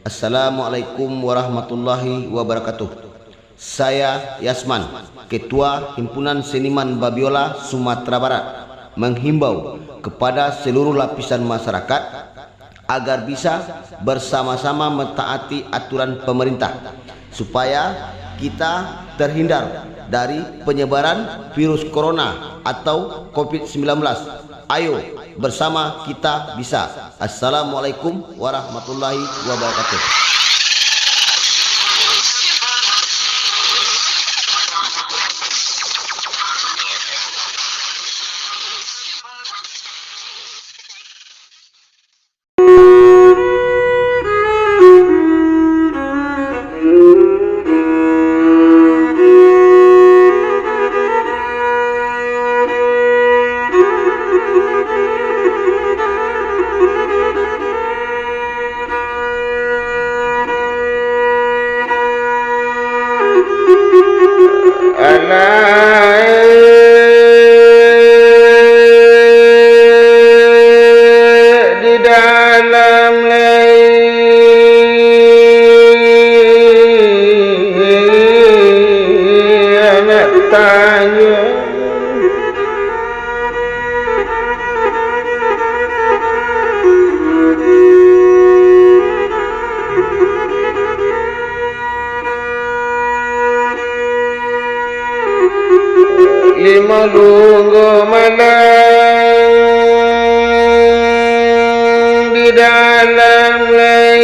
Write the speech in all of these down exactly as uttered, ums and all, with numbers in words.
Assalamualaikum warahmatullahi wabarakatuh. Saya Yasman, Ketua Himpunan Seniman Babiola Sumatera Barat, menghimbau kepada seluruh lapisan masyarakat agar bisa bersama-sama mentaati aturan pemerintah, supaya kita terhindar dari penyebaran virus corona atau covid sembilan belas. Ayo, bersama kita bisa. Assalamualaikum warahmatullahi wabarakatuh. Alah, di dalam lai anak tanyo. Limo lunggo malam di dalam lai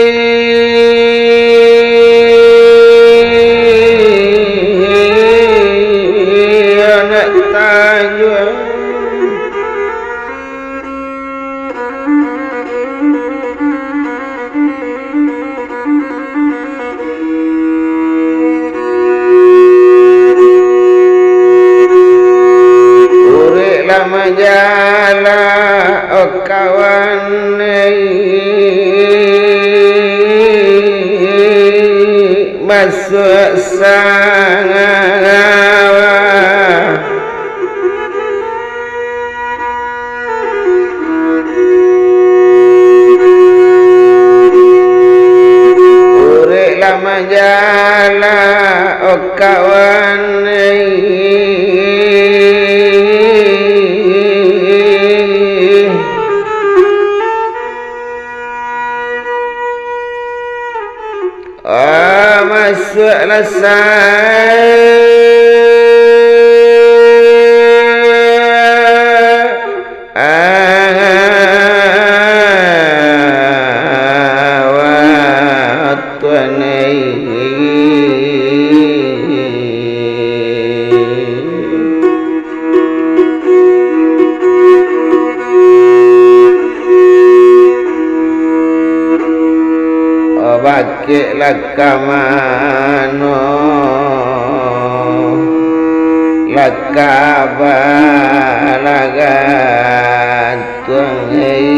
anak tanjuang. Urek lah manjala, oh kawan, eh, masuak sangawa. Urek lah manjala, oh kawan, eh. Ah, masuaklah sa-, ah, watuan ai. Bakek lah ka mano, lah ka balagan. Tuhan, eh.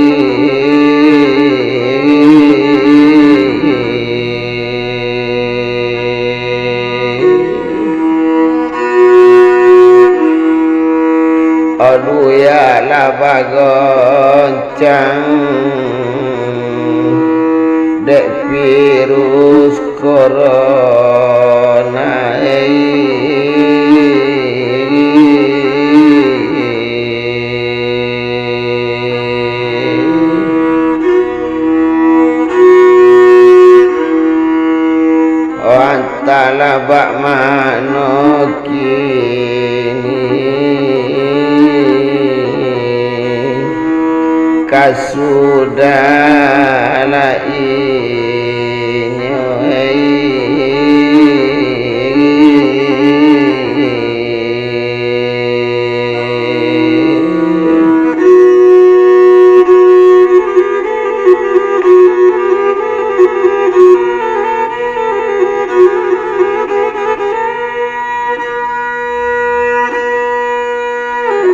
Aduh, ya lah bagoncang dek virus corona, eh. Oh, antahlah bak mano kini ka sudah lai.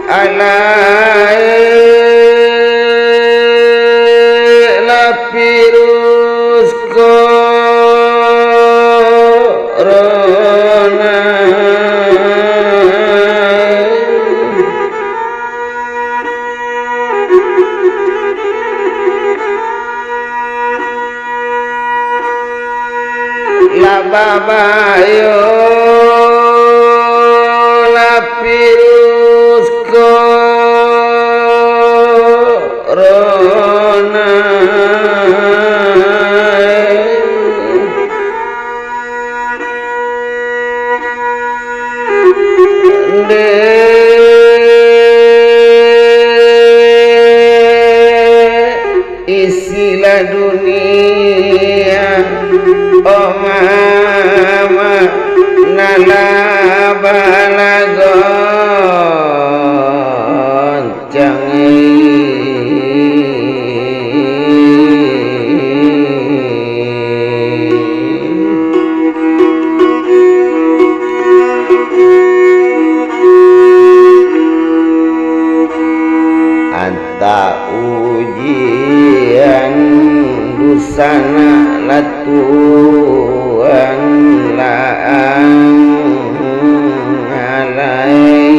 Alah, eh, lah virus corona. Lah babayo lah virus corona. Dek isilah dunia, oh mama, nan lah balagon. Antah ujian dunsanak lah Tuhan lah ang- alai.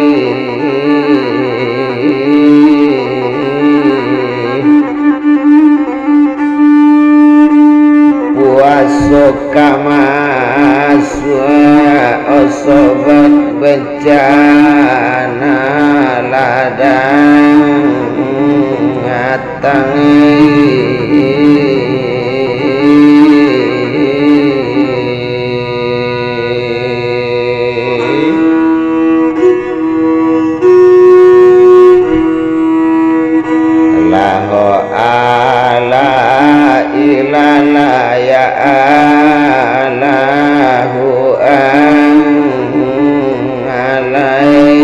Puaso ka masuak, osobat bencana ladang. Allahu ala ilala ya Allahu ang alai.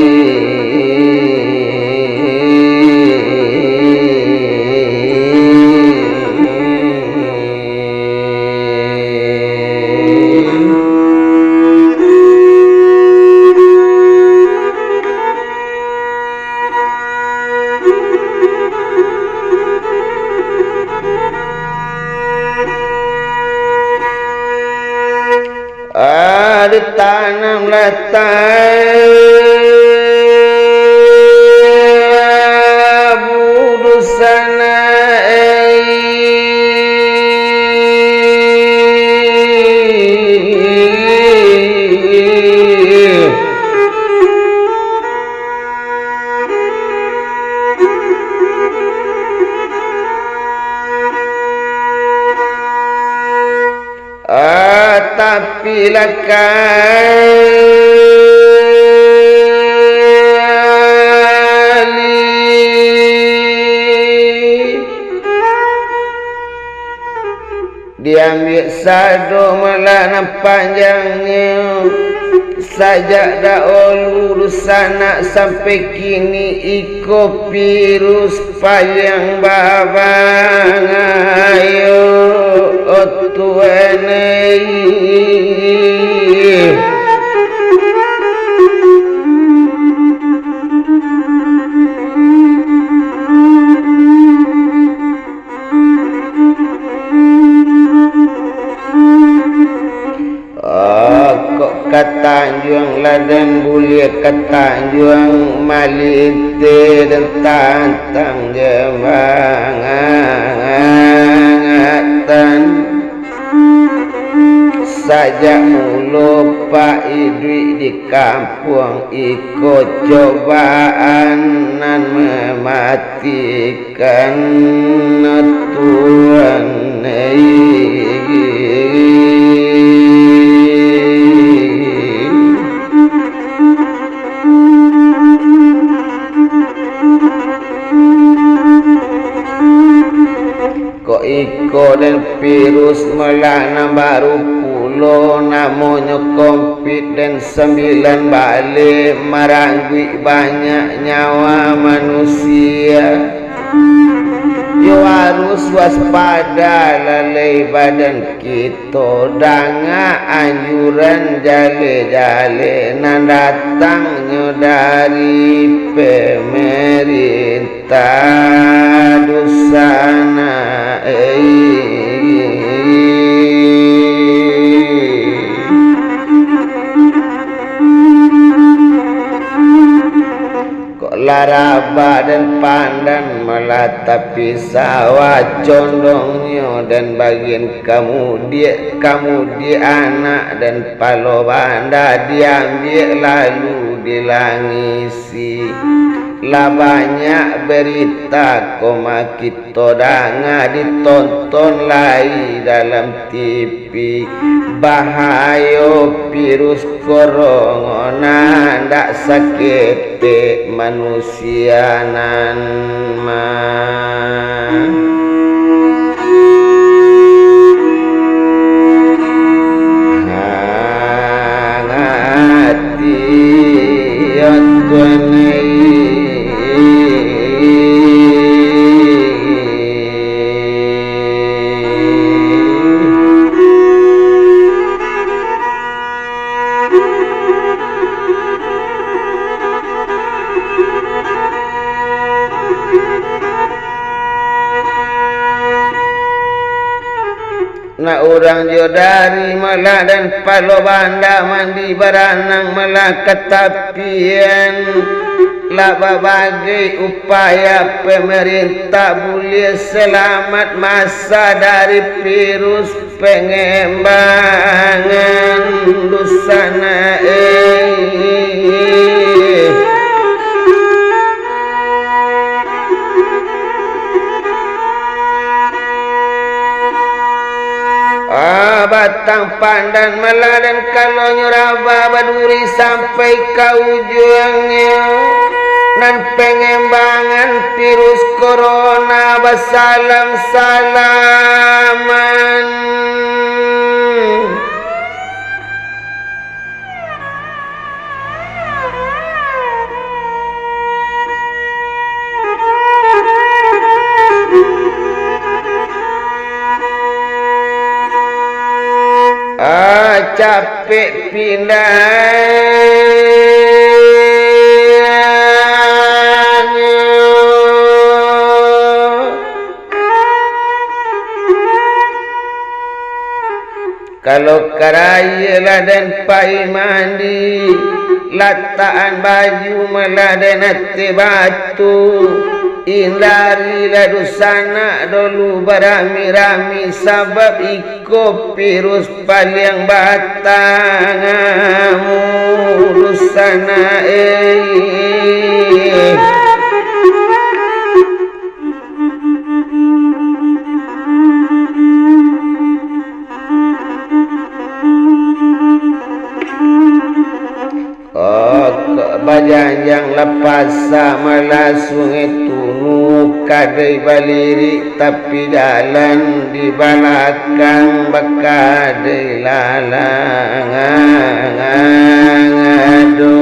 Ada tanam lah tabu dunsanak ai. Ah, tapi lah kali. Diambiak sado malah nan panjangnyo. Sajak dahulu dunsanak sampai kini, iko virus paliang babangayo, oh Tuhan ai. Oh, kok ka Tanjuang Ladan, buliah ka Tanjuang Malinteh, dan tantang jambangatan. Sajak mulo Pak iduik di kampuang iko, cobaan nan mamati kan Tuhan ai. Kok iko den virus malah nan baru pulo, namonyo covid den sambilan baleh, marangguik banyak nyawa manusia. Yo harus waspada lalai badan kito, danga anjuran jaleh-jaleh nan datangnyo dari pemerintah dunsanak ai. Kok lah rabak den pandan, malah tapi sawah condongnyo dan bagian kamudiak, kamudiak anak dan palo banda diambiak lalu dilangisi. Lah banyak berita ko mah kito danga ditonton lai dalam T V. Bahayo virus korona ndak saketek manusia nan mah. Hangati yo Tuhan ai. Nak urang jo dari malah dan palo banda mandi baranang malah ka tapian. Lah babagai upaya pemerintah buliah salamat masa dari virus pengembangan dusanak, eh. Ah, batang pandan malah dan kalonyo raba baduri sampai ka ujuangnyo. Nan pengembangan virus corona basalam-salaman. Ah, capek pindahnyo. Kalau karaya lah den pai mandi, latakan baju malah den ateh batu, hindarilah dunsanak dulu barami-rami, sabab iko virus paliang batangamu dunsanak, eh. Oh, kok bajanjang lah pasa malah Sungai Tunu, kadai balirik tapi jalan di balakang bakadai lalang ado.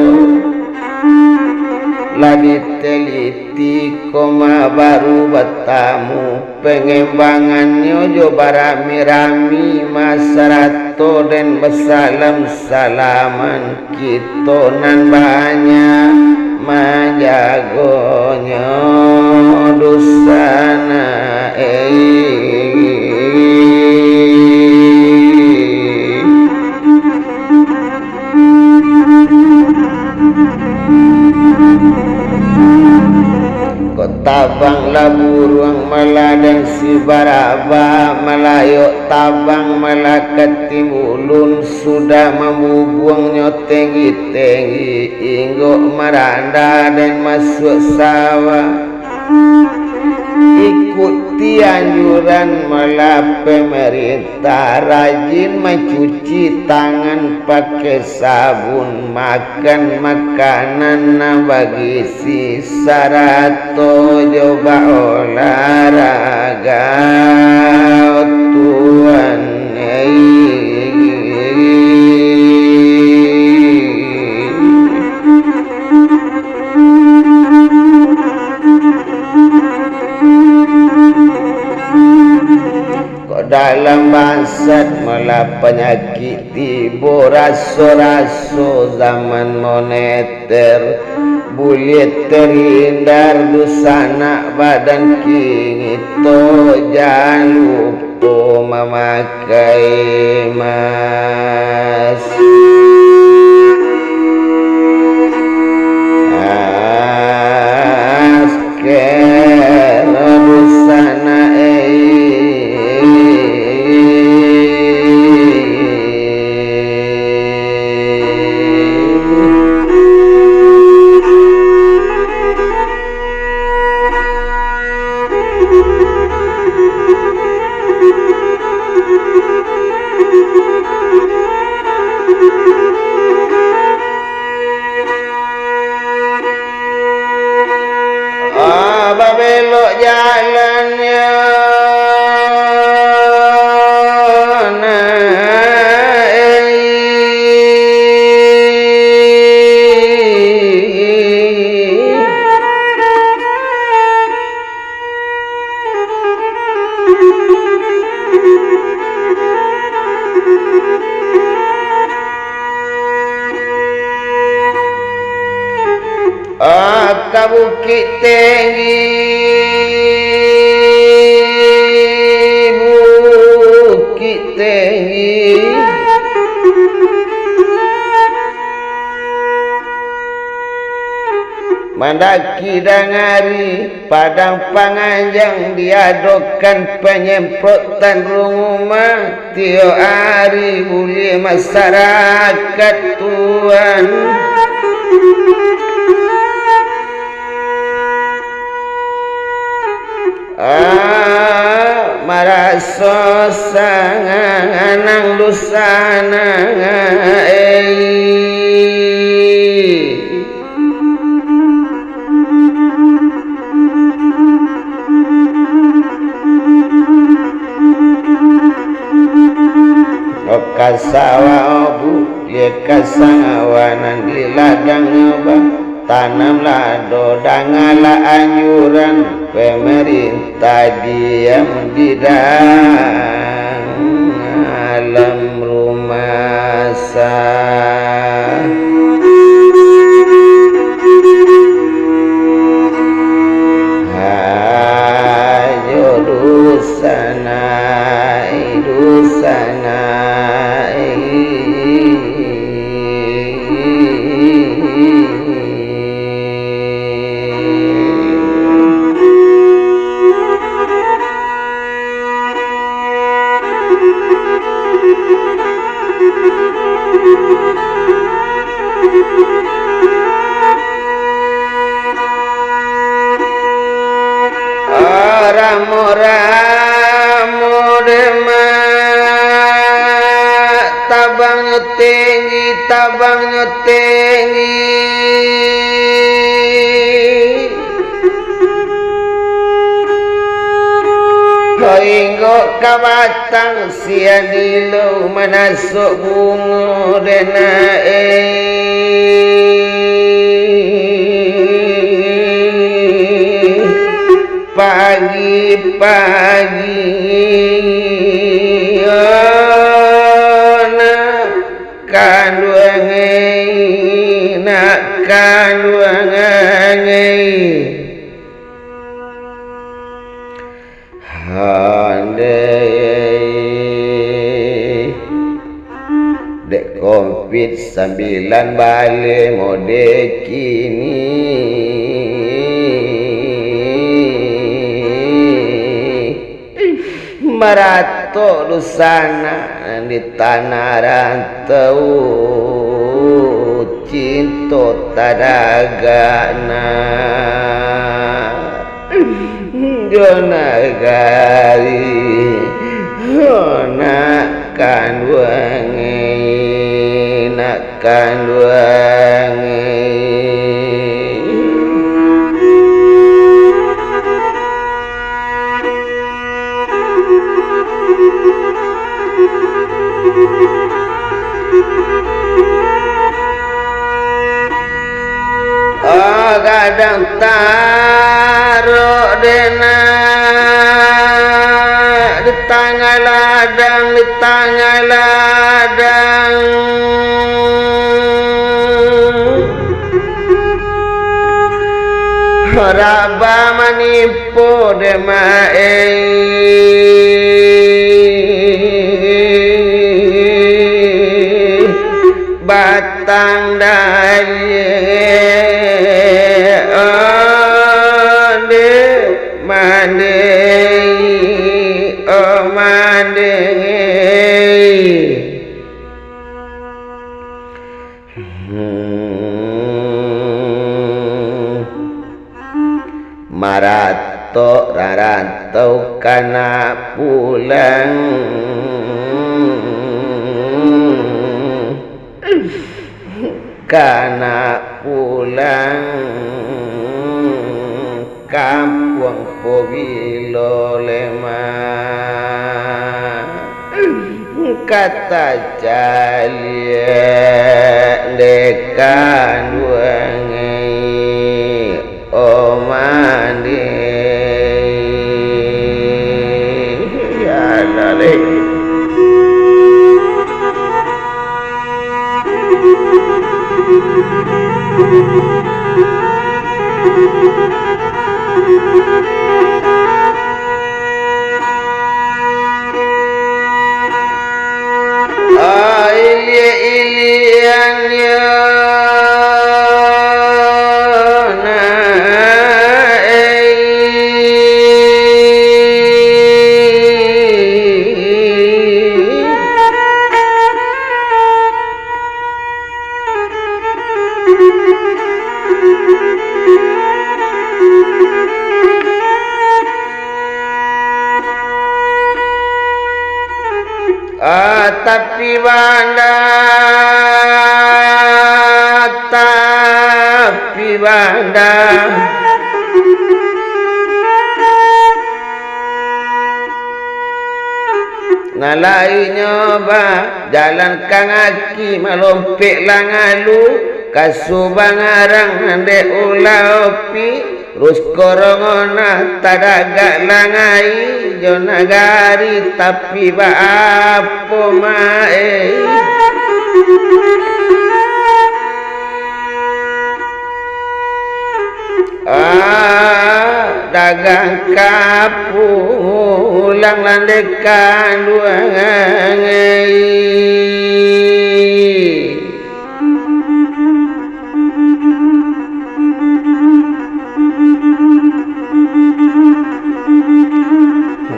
Lah diteliti ko mah baru batamu. Pangembangannyo jo barami-rami, masarato den basalam-salaman, kito nan banyak manjagonyo dunsanak, eh. Kok tabanglah buruang malah den si baraba, malayok tabang malah ka timbulun, sudah mambubuangnyo tenggi-tenggi, inggok maranda den masuak sawah. Ikuti anjuran malah pemerintah, rajin mancuci tangan pakai sabun, makan makanan nan bagizi, sarato jo baolahraga, tuan, eh. Kok dalam bangsat malah panyakik tibo, raso-raso zaman moneter, buliah terhindar dunsanak badan kini tu, jan lupo mamakai masker. Masker dunsanak, eh. Bukik Tinggi, Bukik Tinggi, mandaki dangari Padang Panganjang, diadokan panyemprotan runguma. Tiok ari buliah masarakat tuan, ah, maraso sanang dunsanak, eh. Ka sawah obu, liak ka sawah nan di ladang nyo, ba tanam lado, dangalah anjuran pemerintah, diam di dalam rumah. Sa-, hayo dunsanak, dunsanak. Ramo-ramo dek mak, tabangnyo tinggi, tabangnyo tinggi. Hinggo ka batang sian dilo, manasok bungo dek nak, eh. Pagi-pagi, oh, nak kanduang ai, nak kanduang ai. Handai dek covid sambilan baleh mode kini, maratok dunsanak di tanah rantau, cinto tadagak nak jo nagari, nak kanduang ai, nak kanduang ai. Ah, gadang tarok dek nak, di tangah ladang, di tangah ladang. Raba manimpo dek mak, eh, batang daliak, oh, dek mandeh, oh, mandeh. Hmm. Maratok rarantau ka nak pulang, ka nak pulang kampuang, pobilo lemak ka tacaliak dek kanduang ai, oh, mandeh. Ya Allah, leh. Tapi banda, tapi banda. Nan lainyo bajalan ka ngaki, malompek lah ngalu, kasu bangarang nan dek ulah opi, rus korongo nan tadagak langai, jo nagari tapi baapo maeh. Ah, dagang kapulang landekan duangai.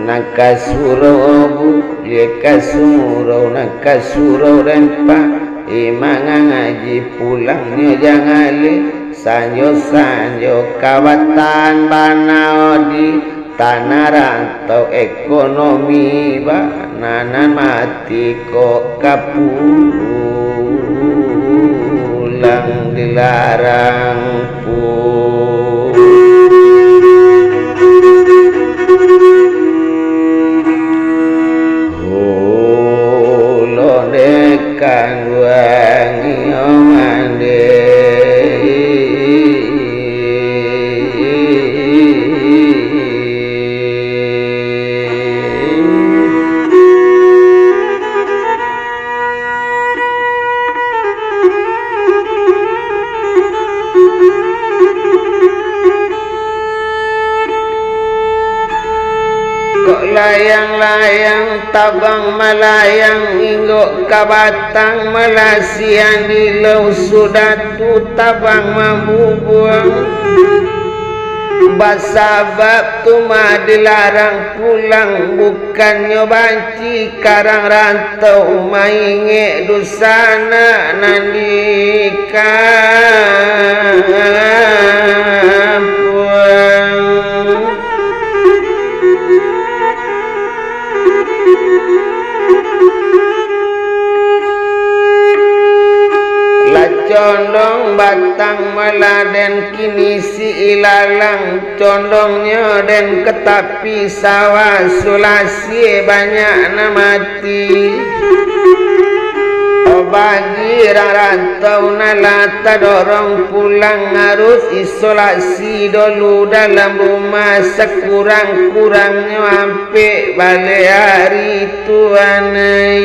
Nan ka surau buliah, ka surau, nan ka surau rempah, imangan ngaji pulangnyo jangan leh. Sanjo-sanjo ka Batam banao di tanah rantau, ekonomi bana nan mati, kok ka pulang dilarang pu. Ulo dekan wangi omande. Kok layang-layang tabang malayang, inggok ka Batang Malasiang, di Lausu Datu tabang mambubuang. Basabab tu mah dilarang pulang, bukannyo banci karang rantau, maingek dunsanak nan di kampuang. Lah condong Batang Mala den, kini si ilalang condongnyo den ka tapi sawah, Sulasi banyak nan mati. Bagi rantau nan lah tadorong pulang, harus isolasi dulu dalam rumah, sakurang-kurangnyo ampek baleh ari, Tuan ai.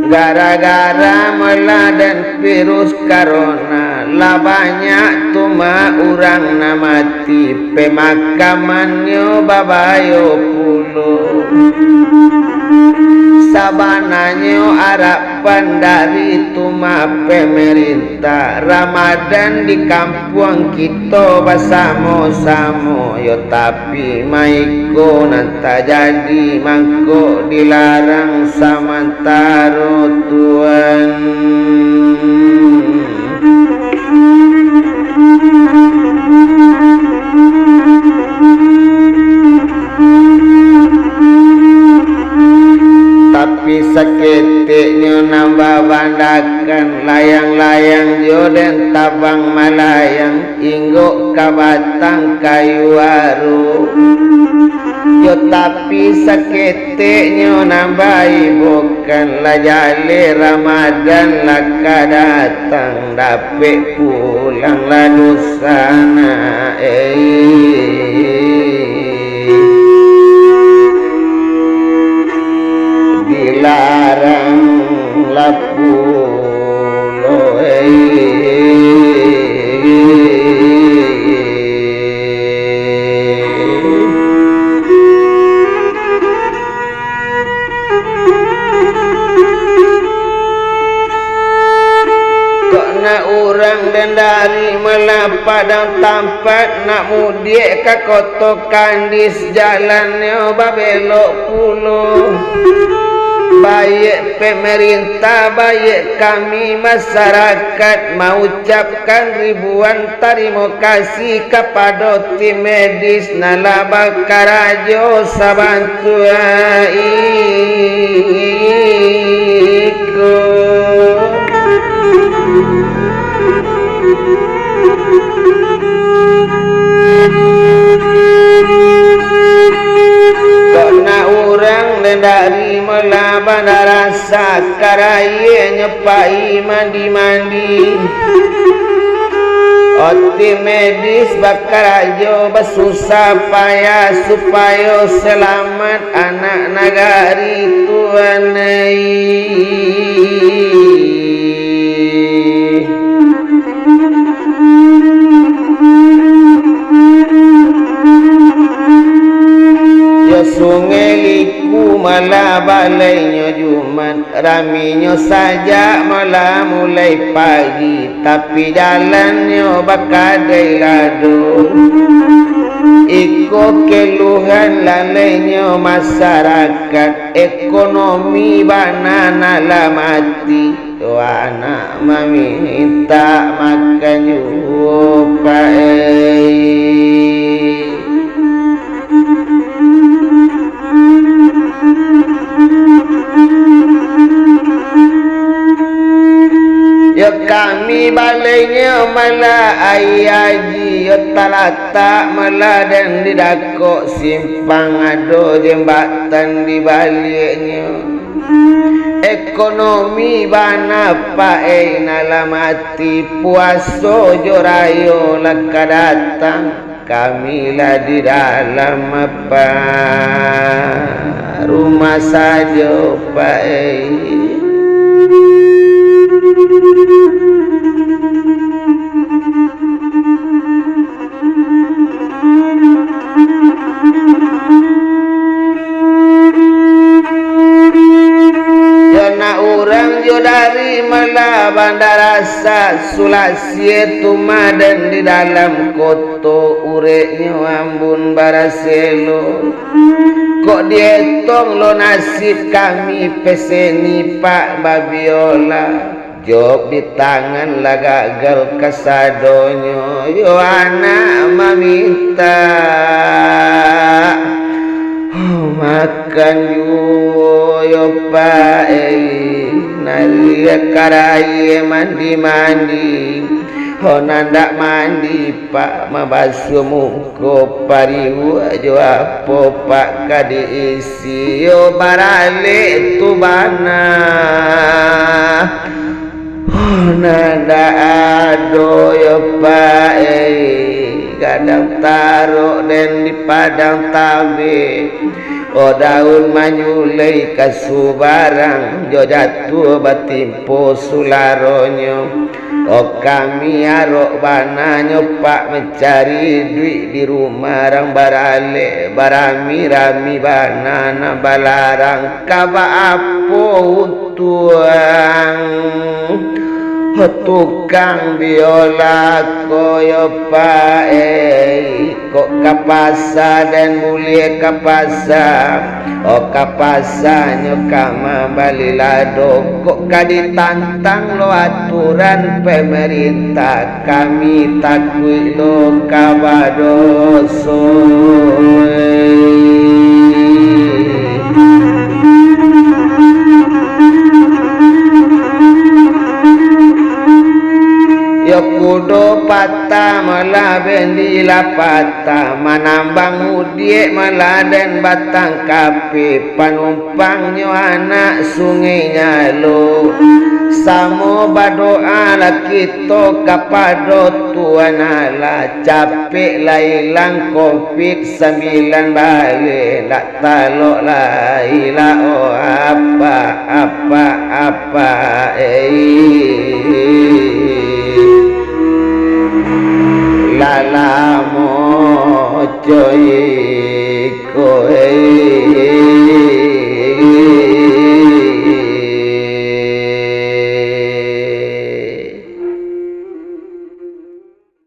Gara-gara meladen virus corona, lah banyak tu mah urang nan mati, pemakamaannyo babayo pulo. Sabananyo arap pandari tu mah pemerintah, Ramadan di kampuang kito basamo-samo, yo tapi maiko nan tajadi mangko dilarang samantaro, Tuan. Tapi saketeknyo nan babandakan, layang-layang jo den tabang malayang, inggok ka batang kayu aro. Yo tapi saketeknyo nan baibokan, lah jaleh Ramadan lah ka datang, dapek pulang lah dunsanak, eh. Dilarang lah pulo, eh. Kok na Urang den dari malah Padang Tampek, nak mudiak ka Koto Kandis, jalannyo babelok pulo. Baiak pemerintah, baiak kami masarakat, maucapkan ribuan tarimo kasih kapado tim medis nan lah bakarajo sabantuak iko. Kok nak urang nan dari malah Bandar Asar, karaianyo pai mandi-mandi. Oti medis bakarajo basusah payah supayo salamat anak nagari tuan ai. Yo Sungai Liku malah balainyo Jumat, raminyo sajak malah mulai pagi, tapi jalannyo bakadai lado. Iko keluhan lalainyo masarakat, ekonomi bana nan lah mati. Yo anak mamintak makan juo, Pak, eh. Yo kami balainyo malah aia aji, yo talatak malah den di dakok simpang, ado jambatan di baliaknyo. Ekonomi bana, Pak, eh, nan lah mati, puaso jo rayo lah ka datang. Kami lah di dalam, Pak, rumah sajo, Pak, eh. Yo nak urang jo dari malah Bandar Asar, Sulasi tu mah den di dalam koto, ureknyo ambun baraselo. Kok dietong lo nasib kami peseni, Pak, babiola. Job di tangan lah gagal kasadonyo, yo anak mamintak makan juo, yo Pak, eh, nariak karaie mandi-mandi, ho nan dak mandi, Pak, mabasuah muko, pariuak jo apo, Pak, ka diisi. Iyo baralek tu bana. Oh, nan dak ado yo, Pak, eh, gadang tarok den di padang tabek. Oh, daun manyulai ka subarang, jo jatuah batimpo sularonyo. Oh, kami arok bana nyo, Pak, mancari iduik di rumah rang baralek, barami-rami bana nan balarang, ka baapo untuang? Oh, tukang biola ko yo, Pak, eh, kok ka pasa den buliah ka pasa? Oh, ka pasanyo ka mambali lado, kok ka ditantang lo aturan pemerintah, kami takuik lo ka badoso. Yo kudo patah, malah bendi lah patah, manambang mudiak malah den batang kapeh, panumpang pangnyo anak Sungai Nyalo. Samo badoa lah kito kapado Tuhan Allah, capek lah ilang covid sambilan baleh, ndak talok lai lah, oh, apak, apak, apak, eh. Lah lamo coy. Ko, eh,